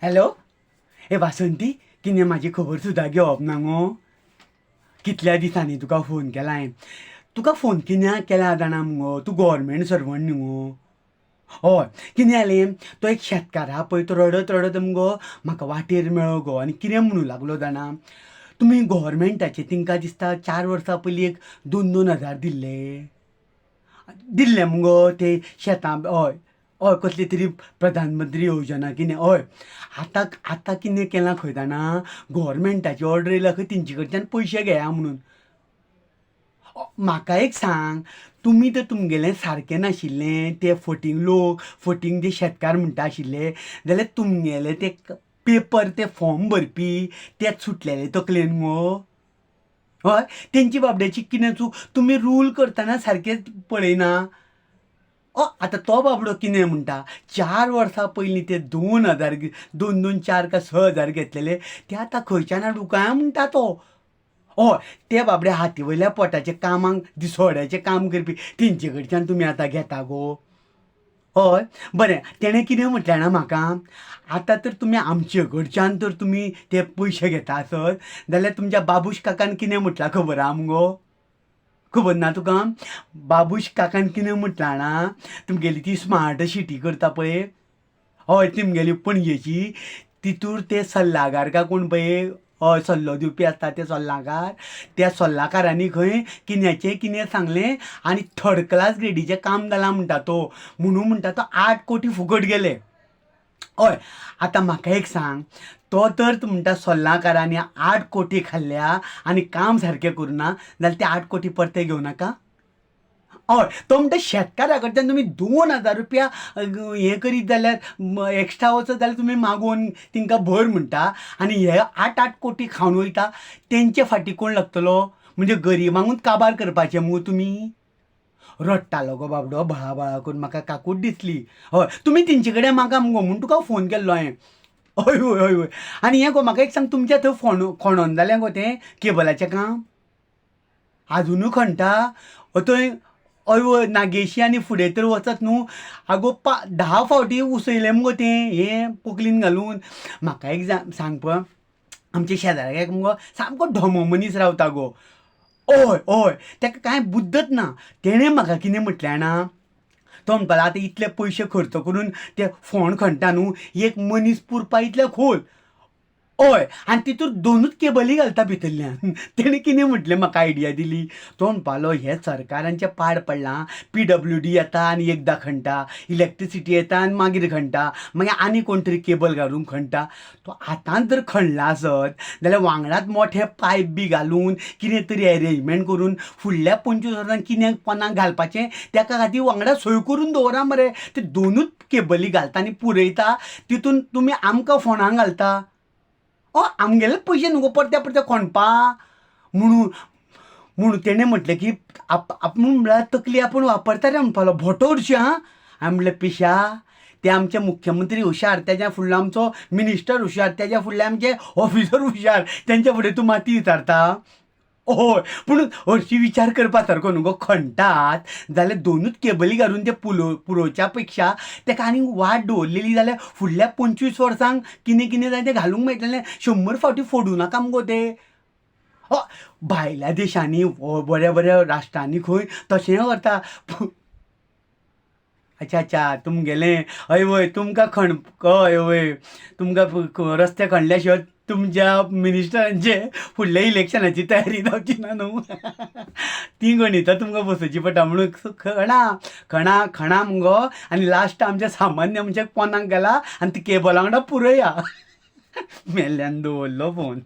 Hello, ए वासंती, कितें म्हाजी खबर सुद्दां घेवप ना गो? कितल्या दिसांनी तुका फोन केला हांवें. तुका फोन कित्याक केला जाणा मुगो? तूं गोवोरमेंट सर्वंट न्हू गो. हय, कितें जालें, तो एक शेतकार आहा पळय, तो रडत रडत मुगो म्हाका वाटेर मेळ्ळो गो आनी कितें म्हणूं लागलो जाणा, तुमी गोवोरमेंटाचे तेंकां दिसता 4 वर्सां पयलीं एक 2-2 हजार दिल्ले दिल्ले मुगो ते शेतां. हय हय, कसली तरी प्रधानमंत्री योजना कितें. हय, आतां आतां कितें केलां खंय जाणा, गोवोरमेंटाची ऑर्डर येयला खंय तेंचे कडच्यान पयशे घेया म्हणून. म्हाका एक सांग, तुमी तर तुमगेलें सारकें नाशिल्लें, ते फटींग लोक, फटींग जे शेतकार म्हणटा आशिल्ले, जाल्यार तुमगेले ते पेपर, ते फॉर्म भरपी तेच सुटलेले तकलेन गो. हय, तेंची बाबड्याची कितें चूक? तुमी रूल करतना सारकें पळयना. आतां तो बाबडो कितें म्हणटा, 4 वर्सां पयलीं ते 2 हजार, 2 2 4 काय 6 हजार घेतलेले ते आतां खंयच्यान हाडूं काय म्हणटा तो. हय, ते बाबडे हाती वयल्या पोटाचें कामाक दिसवड्याचें काम करपी तेंचे कडच्यान तुमी आतां घेता गो. हय, बरें, तेणें कितें म्हटलें जाणा म्हाका, आतां तर तुमी आमचे कडच्यान तर तुमी ते पयशे घेता आसत जाल्यार तुमच्या बाबूश काकान कितें म्हटलां खबर आहा मुगो? खबर ना तुका? बाबूश काकान कितें म्हटलां जाणा, तुमगेली ती स्मार्ट सिटी करता पळय, हय, तुमगेली पणजेची, तितूर ते सल्लागार काय कोण पळय, हय, सल्लो दिवपी आसता ते सल्लागार, त्या सल्लागारांनी खंय कित्याचें कितें सांगलें आनी थर्ड क्लास ग्रेडीचें काम जालां म्हणटा तो, म्हणून म्हणटा तो 8 कोटी फुकट गेले. हय, आतां म्हाका एक सांग, तो तर म्हणटा सल्लागारांनी 8 कोटी खाल्ल्या आनी काम सारकें करुना जाल्यार ते 8 कोटी परते घेवं नाका? हय, तो म्हणटा शेतकारा कडच्यान तुमी 2,000 रुपया हें करीत जाल्यार एक्स्ट्रा वचत जाल्यार तुमी मागोवन तेंकां भर म्हणटा, आनी हे 8-8 कोटी खावन वयता तेंचे फाटी कोण लागतलो? म्हणजे गरिबांकूच काबार करपाचें मुगो तुमी? रडटालो गो बाबडो बळा बळा करून, म्हाका काकूट दिसली. हय, तुमी तेंचे कडेन मागा मुगो म्हूण तुका फोन केल्लो हांवें. हय हय हय हय, आनी हें गो म्हाका एक सांग, तुमच्या थंय खणोन जालें गो तें केबलाचें काम? आजुनूय खणटा थंय? हय हय, नागेशी आनी फुडें तर वचत न्हू. आगो 10 फावटी उसयलें मुगो तें हें पोकलीन घालून. म्हाका एक सांग पळय, आमच्या शेजाऱ्याक एक मुगो सामको ढोमो मनीस रावता गो. हय हय, ताका कांय बुद्दच ना. तेणें म्हाका कितें म्हटलें जाणा, तो म्हणपाक आतां इतले पयशे खर्च करून ते फोंड खणटा न्हू, एक मनीस पुरपा इतले खोल. हय, आनी तितूर 2 केबली घालता भितरल्यान. तेणें कितें म्हटलें, म्हाका आयडिया दिली. तो म्हणपालो हें सरकारांचें पाड पडलां, PWD येता आनी एकदां खणटा, इलेक्ट्रिसिटी येता आनी मागीर खणटा, मागीर आनी कोण तरी केबल घालून खणटा. तो आतांच जर खणला आसत जाल्यार वांगडाच मोठे पायप बी घालून कितें तरी एरेंजमेंट करून फुडल्या 25 वर्सांक कितें पोनाक घालपाचें तेका खातीर वांगडा सोय करून दवरा मरे. ते 2 केबली घालता आनी पुरयता, तितून तुमी आमकां फोंडांक घालता. आमगेले पयशे न्हू गो परते परते खणपा म्हणून. म्हणून तेणें म्हटलें की आपूण म्हळ्यार तकली आपूण वापरता रे म्हणपालो, भोटो हरशीं. आं, हांवें म्हणलें पिशा, ते आमचे मुख्यमंत्री हुशार, तेज्या फुडलो आमचो मिनिस्टर हुशार, तेज्या फुडले आमचे ऑफिसर हुशार, तेंच्या फुडें तूं माती विचारता. हय, पूण हरशीं विचार करपा सारको न्हू गो, खणटात जाल्यार 2 केबली घालून ते पुरोवच्या पेक्षा तेका आनी वाट दवरलेली जाल्यार फुडल्या 25 वर्सांक कितें कितें जाय तें घालूंक मेळटलें. 100 फावटी फोडूं नाका मुगो ते. भायल्या देशांनी, बऱ्या बऱ्या राष्ट्रांनी खंय तशें करता. अच्छा अच्छा, तुमगेलें हय वय, तुमकां खण हय वय, तुमकां रस्ते खणल्या शिवाय तुमच्या मिनिस्टरांचे फुडल्या इलेक्शनाची तयारी जावची ना न्हू. तीं गणितां तुमकां बसोवची पडटा. म्हणून खणा खणा खणा मुगो आनी लास्ट आमच्या सामान्य मनशाक पोनाक गेला आनी ती केबला वांगडा पुरया. मेल्ल्यान दवरलो फोन.